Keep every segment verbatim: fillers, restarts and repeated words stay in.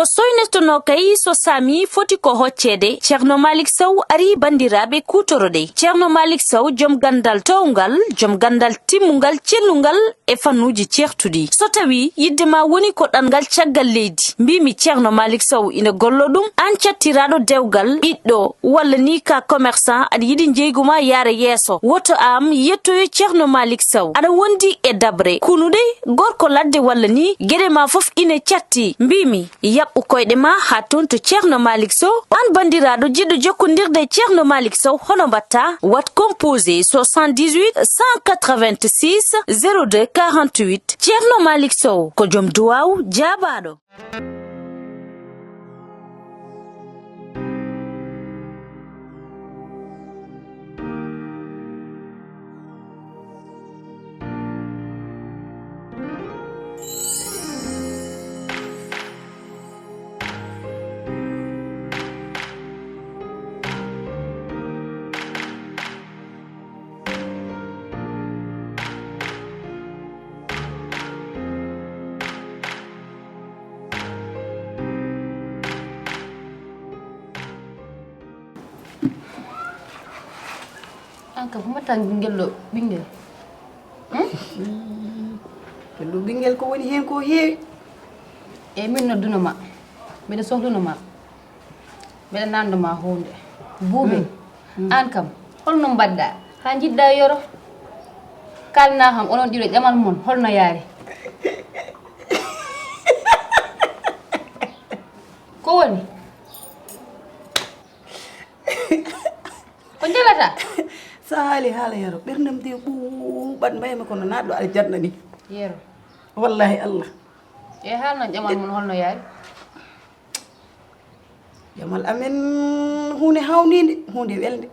O soynotonoo kay so saami foti ko hocceede. Ceerno Malik Sow ari, banndiraaɓe, kuutoroɗe. Ceerno Malik Sow, jom ganndal toowngal, jom ganndal timmungal, cellungal e fannuuji ceertuɗi. So tawii yiɗde ma woni ko ɗanngal caggal leydi, mbiimi Ceerno Malik Sow ina gollo ɗum, aan cattiraaɗo dewgal, ɓiɗɗo, walla ni ka commerçant, aɗa yiɗi njeygu ma yaara yeeso, woto am yettoyo Ceerno Malik Sow. Aɗa wondi e daɓre, kunuɗe, gorko ladde walla ni, geɗe ma fof ina catti. Mbiimi, yaɓɓu koyɗe ma haa toon to Ceerno Malik Sow. Aan banndiraaɗo jiɗɗo jokkondirde e Ceerno Malik Sow, hono mbaɗta? Waɗ composé soixante-dix-huit cent quatre-vingt-six zéro deux quarante-huit. Ceerno Malik Sow ko jom duwaaw jaabaaɗo. Aan kam, ko mbaɗtaa ɓinngel ɗo, ɓinngel? Hmm? Ɓinngel ɗo, ɓinngel ko woni heen ko heewi. Eey, min nodduno ma. Mbiɗa sohluno ma. Mbeɗa naamndo ma huunde. Buubel, mm, mm, aan kam, holno mbaɗɗa haa njiɗɗa Yoro? Kaalnaa kam onon ɗiɗo ƴamal mon, holno yaari? Ko woni? Ko njalata? Sa haali haala Yoro, ɓerndam de ɓuuɓat, mbaymi kono naatɗo aljanna ni. Yoro. Wallahi Allah. E haalnan ƴamal mon, holno yaari? Jamal amen, huunde haawndiinde, huunde welnde.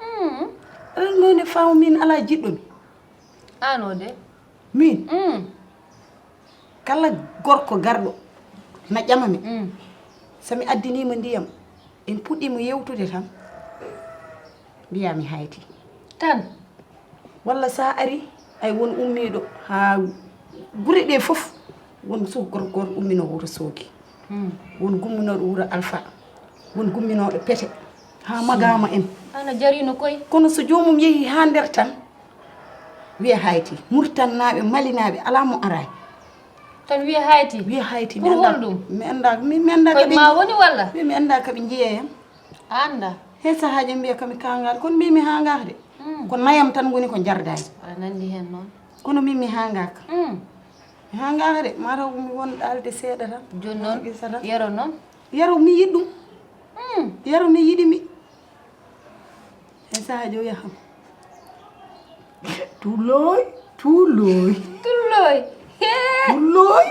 Mm. Aɗa anndi nde faaw min alaa jiɗɗo mi. Aan o de? Min? Mm. Kala gorko garɗo na ƴama mi. Mm. So mi addaniima ndiyam, en puɗɗiima yeewtude tan, mbiyaa mi hayti. Tan? Walla sa ari, ay won ummiiɗo haa gure ɗe fof, won suka gorko gooto umminoo Wuro Soogi. Hmm. Won gumminooɗo Wuro Alfa. Won gumminooɗo Pete. Haa Magaama en. Ana jariino koy. Kono so joomum yehi haa nder tan, wiya hayti. Muritannaaɓe, Malinaaɓe, alaa mo araani. Tan wiya hayti? Wiya hayti. Pour mi anndaa, holɗum? Mi anndaa, mi, mi anndaa. Koye kaɓe ma woni walla? Mi, mi anndaa kaɓe njiya en. A anndaa? He sahaaji en mbiya kam mi kaangaade, kono mbiimi haangaaka de. Mm. Ko nayam tan woni ko njardaani. Aɗa nanndi heen noon. Kono min mi haangaaka. Mm. Mi haangaaka de, mataw ko mi won ɗaalde seeɗa tan. Jooni noon, haa Yero noon? Yero mi yiɗi ɗum. Mm. Yero mi yiɗi mi. He sahaaji o yaham. Tulloy, tulloy. Tulloy. Tulloy.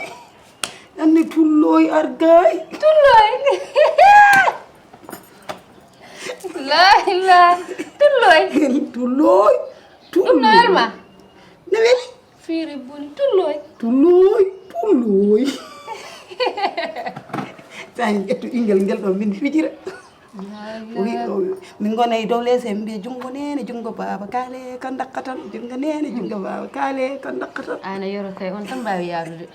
Anni tulloy argay. Tulloy. La ilaha. Tulloy. Tulloy. Ɗum no welma? No weli? Fiiri boni. Tulloy. Tulloy. Tulloy. Tan ƴettu ɓinngel ngel ɗo min fijira. La ilaha. O wi, o wi, min ngona e dow leese, min mbiya junngo nene, junngo baaba kaale, ko ndakkaton, junngo nene, junngo baaba kaale, ko ndakkaton. Ana Yero kay, on tan mbaawi yaadude.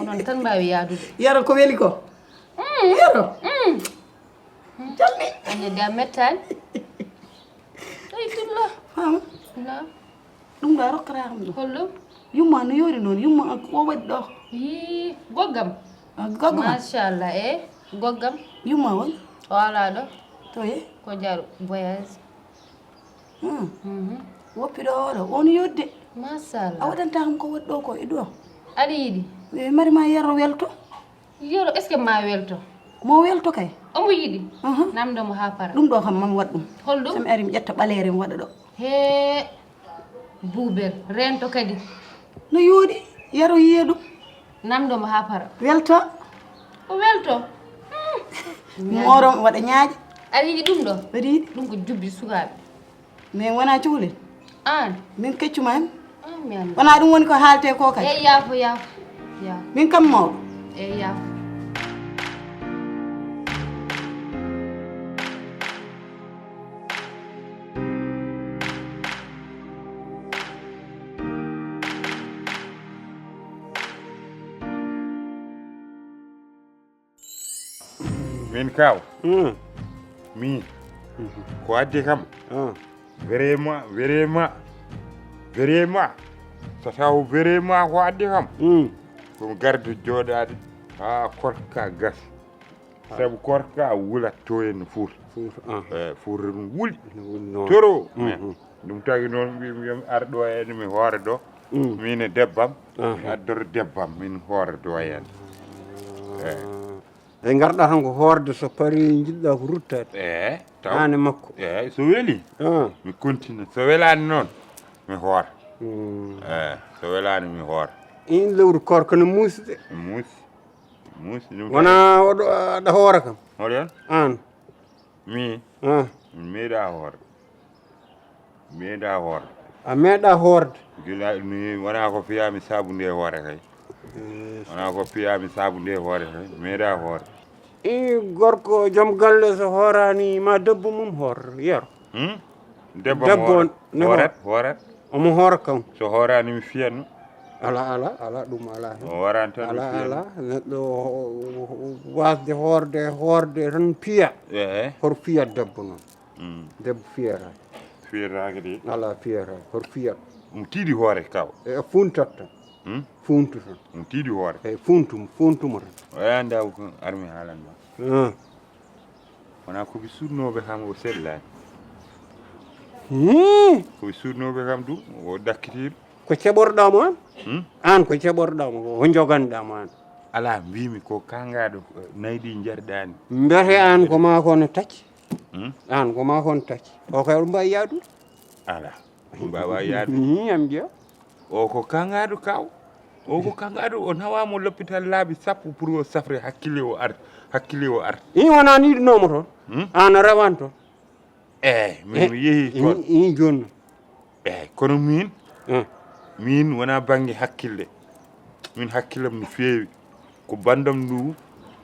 Onon tan mbaawi yaadude. Yero ko weli ko? Mm. Yero? Mm. Jalni. Ande de a mettaani. Ay, tullo. Faama? Naam. Ɗum ɗo a rokkata kam ɗum. Holɗum? Yumma no yoori noon, yumma an ko waɗi ɗo? Yii, goggam. Ah, goggam? Machallah, eh, goggam. Yumma woni? O alaa ɗo. To ye? Ko jaru voyage. Hmm. Mhm. Woppi ɗo oɗo, on yodde. Machallah. A waɗanta kam ko waɗi ɗo ko e ɗo. Aɗa yiɗi? E mari ma Yero welto. Yero, est-ce que ma welto? Mo welto kay. Omo yiɗi? Aha. Namdo mo haa para. Ɗum ɗo kam mam waɗ ɗum. Holɗum? Sami ari mi ƴetta ɓaleere mi waɗa ɗo. Hee, Buubel, reento kadi. No yooɗi, Yero yiya ɗum. Namdo mo haa para. Welto. O welto. Hmm. Mi mooro, mi waɗa ñaaƴe. Aɗa yiɗi ɗum ɗo? Aɗa yiɗi? Ɗum ko jubbi sukaaɓe. Min wonaa cukalel? Aan? Min keccuma en. Aan mi anndaa. Wonaa ɗum woni ko haaletee ko kadi? Eey, yaafo, yaafo, yaafo. Min kam mawɗo. Eey, yaafo. Min kaw. Hmm. Min. Mhm. Ko addi kam. Ah. Vraiment, vraiment, vraiment. So taw vraiment ko addi kam. Hmm. Ko mi gardo jooɗaade haa korka gas. Ah. Sabu korka wulat to en fuur. Fuur, ah. Eh, fuur no wuli. No wuli noon. Toro. Mhm. Ɗum tagi noon mbi-, mbi-, mi ar ɗo en mi hoore ɗo. Mm. Min e debbam. Aha. Mi addoro debbam min hoore ɗo en. Ah. Eh. Ɓe ngarɗa tan ko hoorde so pari njiɗɗa ko ruttaade. Eh, taw. Aan e makko. Eh, so weli. Ah. Mi continue. So welaani noon, mi hoora. Mm. Eh, so welaani mi hoora. In lewru koor kono muusi de. Muusi. Muusi ɗum. Wona oɗo aɗa hoora kam. Hoɗon? Aan. Mi? Ah. Mi meeɗa hoorde. Mi meeɗa hoorde. A meeɗa hoorde? Gila mi wona ko fiyaami saabu nde hoore kay. Eh, wona ko fiyaami saabu nde hoore kay. Mi meeɗa hoorde. I gorko joom galle so hooraani ma debbo mum hoor, Yero. Hmm? Debbo Debbo hoore. Ne hoor. Hoorat, hoorat. Omo hoora kam. So hooraani mi fiyatno. Ala, ala, ala, ɗum ala hen. O waran tan mi Ala, fiya. Ala, neɗɗo o-, o-, o-, wasde hoorde, hoorde tan piya. Eh, eh. Hoto fiya debbo noon. Mm. Debbo fiyata. Fiyataake de. Ala fiyata, hoto fiyat. Ɗum tiiɗi hoore kaw. E funtat tan. Hmm? Funtu tan. Ɗum tiiɗi hoore. E funtum, funtumo tan. O yaha ndaw ko armi haalan ma. Ah. Wona ko ɓe suuɗnooɓe kam o sellaani. Hmm. Ko ɓe suuɗnooɓe kam ɗum o ɗakkitiiɗo. Ko ceɓorɗaa mo aan? Hmm? Aan ko ceɓorɗaa mo, ko joganɗaa mo aan? Alaa, mbiimi ko kangaaɗo, eh, nayi ɗi njarɗaani. Mbiyete aan ko maa ko no tacci? Hmm? Aan ko maa ko no tacci? O kay ɗum mbawi yaadude? Alaa, ɗum mbawa yaadude. Hmm, am jeeya. O ko kangaaɗo kaw. O ko kangaaɗo, o nawaama lopital laabi sappo pour o safre hakkille o ar-, hakkille o arta. I wona ni ɗum nomo toon? Hmm? Aan a rewan toon? Eey, min mi yehi toon. I, i jooni. Eey, kono min, hmm, min wona bannge hakkille. Min hakkillam no feewi. Ko banndam ndu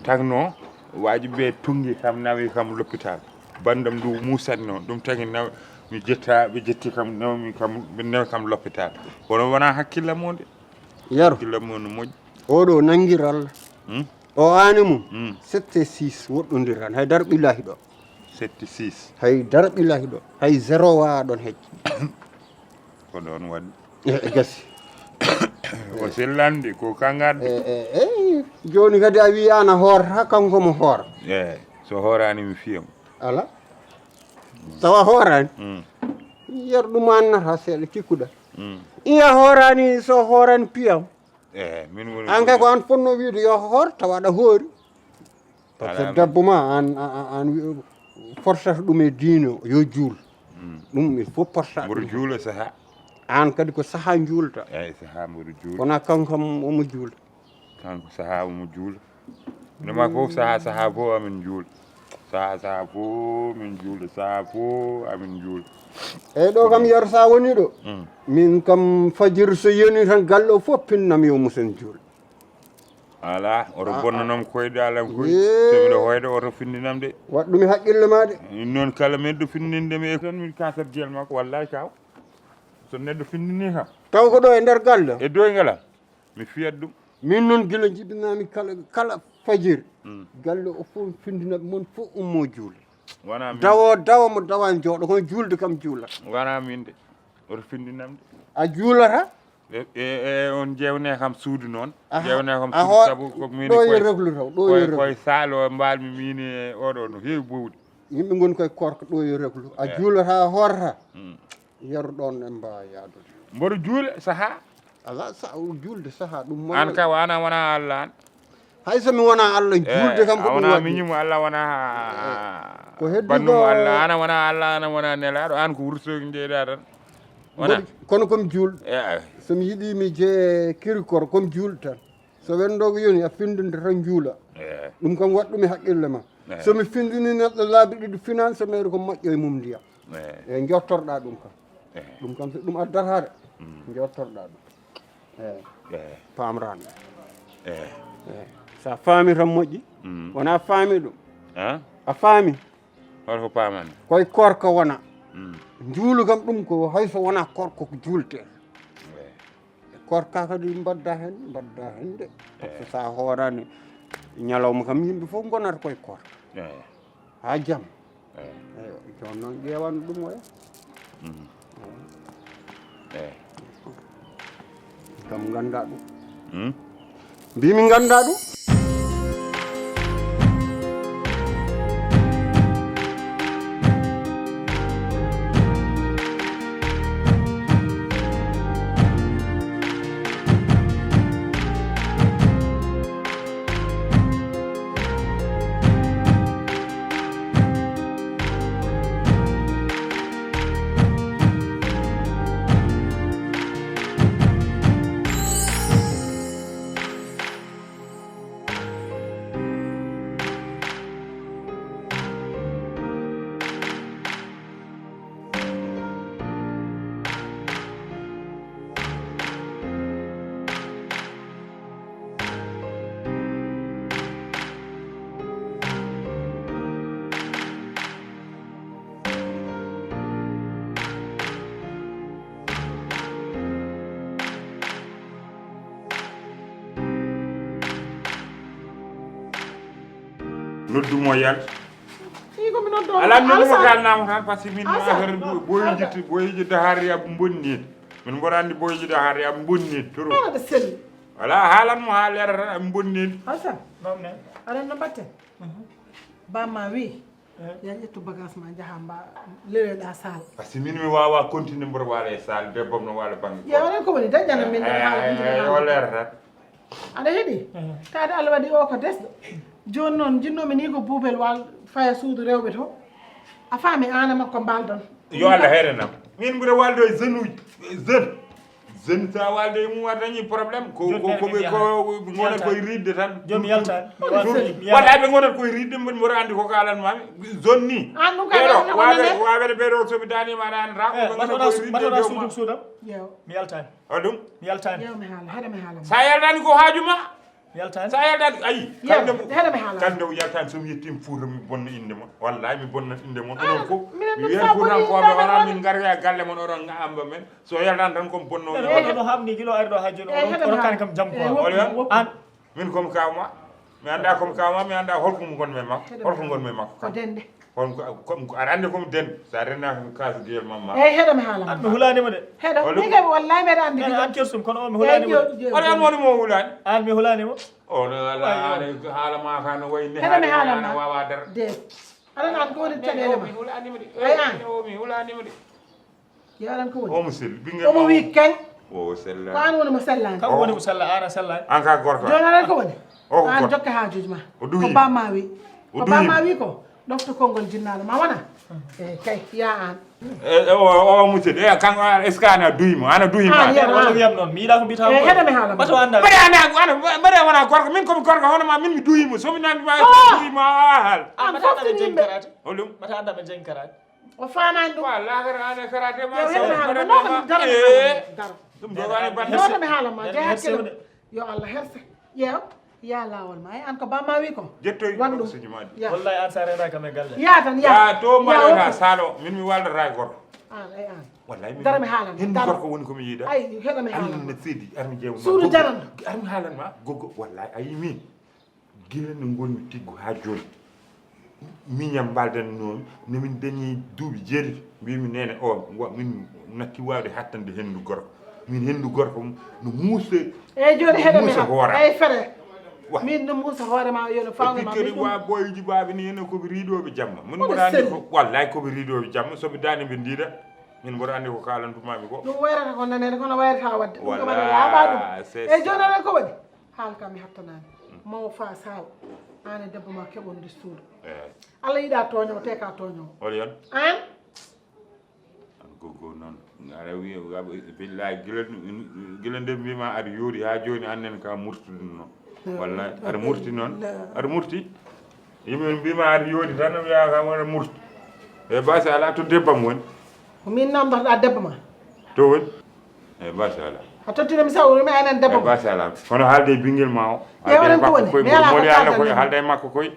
tagno, waaji ɓe tunngi kam, nawi kam lopital. Banndam ndu musatno, ɗum tagi naw-, mi jetta, ɓe jetti kam, nawmi kam, ɓe nawi kam lopital. Kono wona hakkillam o de. Yero. Hakkillam o no moƴƴi. Oɗo nanngiral. Hmm? O aani mum, hmm, sept et six woɗɗondiran, hay dara ɓillahi ɗo. Sept six. Hay dara ɓillahi ɗo. Hay zéro wa ɗon hecci. Ko ɗon waɗi. E, e gasi. O sellandi, ko ka ngaddi. E, e, e, jooni kadi a wii aan a hoorata, kanko mo hoora. Eey, so hooraani mi fiyam. Ala. Tawa hooraani. Mm. Yer ɗum annata seeɗa, cikkuɗa. Mm. Iya hooraani, so hooraani piyam. Eey, min woni. Aan kay ko aan fotnoo wiide yo hoor, tawa aɗa hoori. Par ce que debbo ma, aan, aan, aan wi-, forcata ɗum e diine, yo juul. Mm. Ɗum il faut forcata. Mboɗo juula saha. Aan kadi ko saha juulta. Eey, saha mboɗo juula. Kono kanko kam omo juula. Kanko saha omo juula. Ino ma fof saha, saha fof amin juula. Saha, saha fof min juula, saha fof amin juula. Eey, ɗo kam Yero sa woni ɗo. Mm. Min kam fajiri so yoni tan galle o fof pinnam yo musen juula. Alaa, oto bonnanam koyɗe alam koy. Yee. So miɗo hoyɗo oto findinam de. Waɗ ɗum e haqqille ma de. Min noon kala meɗɗo findinde mi e tan min kasat gel makko, wallahi kaw. So neɗɗo findini kam. Taw ko ɗo e nder galle? E doygal am. Mi fiyat ɗum. Min noon gila jibinami kala, kala fajiri. Mm. Galle o fof findina mon fof ummo juula. Wona min. Dawo, dawo mo dawa jooɗo, kono juulde kam juula. Wona min de. Oto findinam de. A juulata? E, e, e, on ƴeewne kam suudu noon. Aha. Ƴeewne kam a suudu ho-, sabu ko min ɗo yo koye, reglu taw, ɗo yo koye, reglu. Koye saalo mbaɗmi min e oɗo no heewi bowɗi. Yimɓe ngoni koye korka ɗo yo reglu. A juulata, a hoorata. Mm. Yero ɗon en mbaawa yaadude. Mboɗo juula saha. Ala sa-, juulde saha ɗum mo. An ka wana, wona Allah an. Hay so mi wona Allah, eh, juulde kam ko a ɗum wona waɗi. Miñum Allah, wona, eh, ko heddi banndum ko Allah, ana wona Allah, ana wona nelaaɗo, an ko wurtoogi njeeɗa tan. Wona? Mboɗo, kono comme juulɗo. Eh, eh. So mi yiɗi mi jeye kirikoro comme juulɗo tan. So wendoogo yoni a findinde tan juula. Eh. Ɗum kam waɗ ɗum e haqqille ma. Eh. So mi findini neɗɗo laabi ɗiɗi finance, so mayri ko moƴƴo e mum ndiyam. Eh. E jottorɗa ɗum kam. Eh. Ɗum kam so ɗum addata de. Mm. Jottorɗa ɗum. Eh. Eh. Pamran. Eh. Eh. Sa faami tan moƴƴi. Mm. Wona faami ɗum. Ah? A faami? Hol ko pamani? Koye korka wona. Mm. Juulu kam ɗum ko hay so wona korka ko juulte. Eh. Korka kadi mbadda hen, mbadda hen de. Par ce que sa hoorani, Ñalawma kam yimɓe fof ngonata koye koorka. Eyi. Haa jam. Eyi. Eyo, jooni noon ƴeewan ɗum oya. Mhm. Eyi. Kam nganndaa ɗum. Hmm? Mbimi nganndaa ɗum. Noddu mo yalta. Ii, ko mi noddo mo. Alaa, mi noddu mo kalnaa mo tan, par ce que min affaire boyiji, boyiji dahar ya bonni. Min mboɗo anndi boyiji dahar ya bonni trop. Ala de sel. Wala, haalan mo haa leera tan, a bonni. Hasan. Aɗa no mbatte? Bamma wi. Eh? Ya ƴettu bagage ma, njaha mba, leloɗa saal. Par ce que min mi wawa continuer mboɗo waala e saal, debbo am no waala bannge. Ya, onon ko woni dañana min ɗo haala, eh, o leera tan. Aɗa heɗi? Eh. Taade Allah waɗi o ko desɗo. Jooni noon, jinnoomi ni ko buubel wal faya suudu rewɓe to. A faami, aan e makko mbaaldon. Yo Allah heerenam. Min mboɗo waaldo e jeune uji, jeune. Jeune, so a waalde e mum, a dañi problème. Ko, ko, ko ɓe, ko gonata koye riidde tan. Jooni mi yaltaani. Wallahi, ɓe gonata koye riidde, mboɗo, mboɗo anndi ko kaalan mami. Zone ni. An ɗum ka ɓeɗo, waawede, waawede ɓeɗo, so mi daanima, aɗa anndi tan, ko ɓe gonata koye riidde. Mbaɗoɗa suudu, suudu am. Mi yaltaani. Hoɗum? Mi yaltaani. Yew mi haala, heɗa mi haala. Sa yaltaani ko haaju ma? Yaltaani. Sa yaltaani, ayi. Yew, heɗa mi haala. Kala nde o yaltaani, so mi yettiima Fuuta, mi bonna innde mon. Wallahi, mi bonna innde mon. Onon fof. Mi wiyata Fuutankooɓe, wona min ngara e galle mon, oɗon ŋaamba men. So yaltan tan ko bonno. Oɗo, oɗo hamni gila o ari ɗo haa jooni, o rokkani kam jam quoi. An? Min ko mi kaaw ma. Mi annda ko mi kaaw ma, mi annda holko mo ngonmi e makko. Holko ngonmi e makko kam. Ko dende. Kon ko, ko, ko aɗa anndi ko mi dende. So a rennaaka mi kaasa giyel ma ma. Eyi, heɗo mi haala ma. An mi hulaani mo de. Heɗo, min kam wallahi mbeɗa anndi. An kersum, kono o mi hulaani mo de. Oɗo an woni mo hulaani? An mi hulaani mo. O no ala haala ma ka no wayi ni. Heɗo mi haala ma. Wawa dara. De. Aɗa anndi ko woni caɗeele ma. Mi hulaani mo de. Ay an. Mi hulaani mo de. Yo aɗa anndi ko woni? Omo selli, ɓinngel omo wi kañ. O sella. Ko an woni mo sellaani. Kanko woni mo sella, an a sellaani. An ka gorko. Jooni aɗa anndi ko woni? O ko an gorko. Jokke haajuuji ma. O duhi. Ko bamma wi. O duhi. Ko bamma wi ko. Ɗofto konngol jinnaaɗo ma wona? Eh, kay, ya an. E, e, o, o musidɗo, e, kanko, a, est-ce que an a duhi mo? An a duhi mo? An, ya, an. Wiyam noon, mi yiɗa ko mbiyata ko. Eh, heɗa mi haala ma. Mbaɗa annda, mbaɗa wona gorko, min komi gorko, hono ma, min mi duhi mo. So mi nani ma, duhi mo, a, a, haal. An fof tini yimɓe. Holɗum? Mbaɗa annda ɓe jenkaraade. O faamaani ɗum. Wa, laakara an e karaate ma. Yo, heɗo mi haala ma. Noota mi daro. Eh. Daro. Ɗum ɗo wani bande. Noota mi haala ma, jeeya hakkille. Yo Allah herse. Ƴeew, ya laawol ma. Ay, an ko bamma wi ko. Jettoy. Wan ɗum. Wallahi an sa reenaaka kam e galle. Ya tan, ya. Ya to mbaɗo ta salo, min mi waldata e gorko. An, ay an. Wallahi min. Daro mi haala ma. Hen gorko woni ko mi yiɗa. Ay, heɗo mi haala ma. Sidi, ar mi jeew ma. Suudu jaran. Ar mi haalan ma, gogo, wallahi, ayi min. Gila nde ngonmi tiggu haa jooni, miñam mbaldan noon, no min dañi duuɓi jeetati, mbimi neene o, wa, min natti waawde hattande henndu gorko. Min henndu gorko no muusa. Eyi, jooni heɗo mi muusa hoore. Eyi, fere. Wa. Min no muusa hoore ma, yo no fawno ma. Pikkiri min ɗum. Wa boyji baaɓe ni, ene ko ɓe riidooɓe jamma. Min mboɗo anndi ko, wallahi ko ɓe riidooɓe jamma, so ɓe daani ɓe ndiida. Min mboɗo anndi ko kaalan ɗum maami ko. Ɗum wayrata ko nanede, kono wayrata waɗde. Ɗum kam aɗa laaɓa ɗum. Voilà, c'est ça. Eyi, jooni aɗa ko woni? Haal kam mi hattanaani. Mawo Faas Haal, aan e debbo ma keɓon nde suudu. Eey. Allah yiɗa tooñoowo, te ka tooñoowo. Holi on? Aan? Aan goggo noon, aɗa wiya, billahi, gila, gila nde mbima aɗa yooɗi haa jooni, aan nen ka murtude noon. Wallahi, aɗa murti noon. Aɗa murti? Yimɓe mbima aɗa yooɗi tan, wiya kam aɗa murti. E basi ala to debbam woni. Ko min namdotoɗa debbo ma? To woni? E basi ala. A tottino mi sawru mi anen debbo. E basi ala. Kono haalde e ɓinngel ma o. Haalde e makko koy. Mi ala ko haalda e makko koy.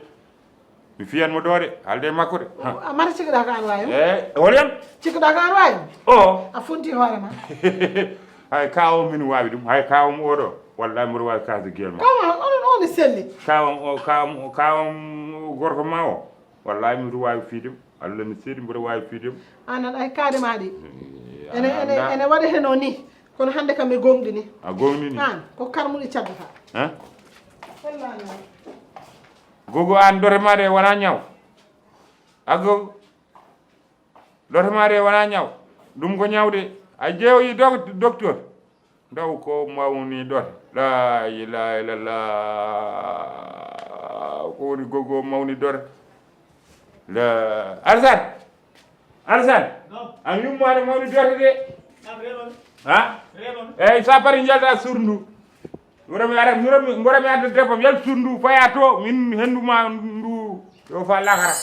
Mi fiyan mo ɗo de, haalde e makko de. A mata cikɗa ko an wawi mo? E, holi on? Cikɗa ko an wawi mo? O. A funti hoore ma. Hay ka o min wawi ɗum, hay ka o mo oɗo. Wallahi mboɗo waawi kaasde gel ma. Kaw ma on on ne selli. Kawam o kawam kawam gorko ma o. Wallahi mboɗo waawi fiidem. Allah no seedi mboɗo waawi fiidem. Anan ay kaari ma ɗi. Ene ene ene waɗeteno ni. Kono hannde kam mi gonɗini. A gonɗini. An ko karmuɗi caddata. Hein? Sellani. Gogo an dote ma ɗe wona ñaw. A gogo. Dote ma ɗe wona ñaw. Ɗum ko ñawde. A jeewi docteur. Ndaw ko mawni dote. La ilaha illallah. Ko woni gogo mawni dote. La Alsan. Alsan. Am yummaade mawni dote de. Ha? Eyyi sa pari jalta surdu. Ngorami ara ngorami ngorami adda debbo yal surdu faya to min henduma ndu yo fa lakara.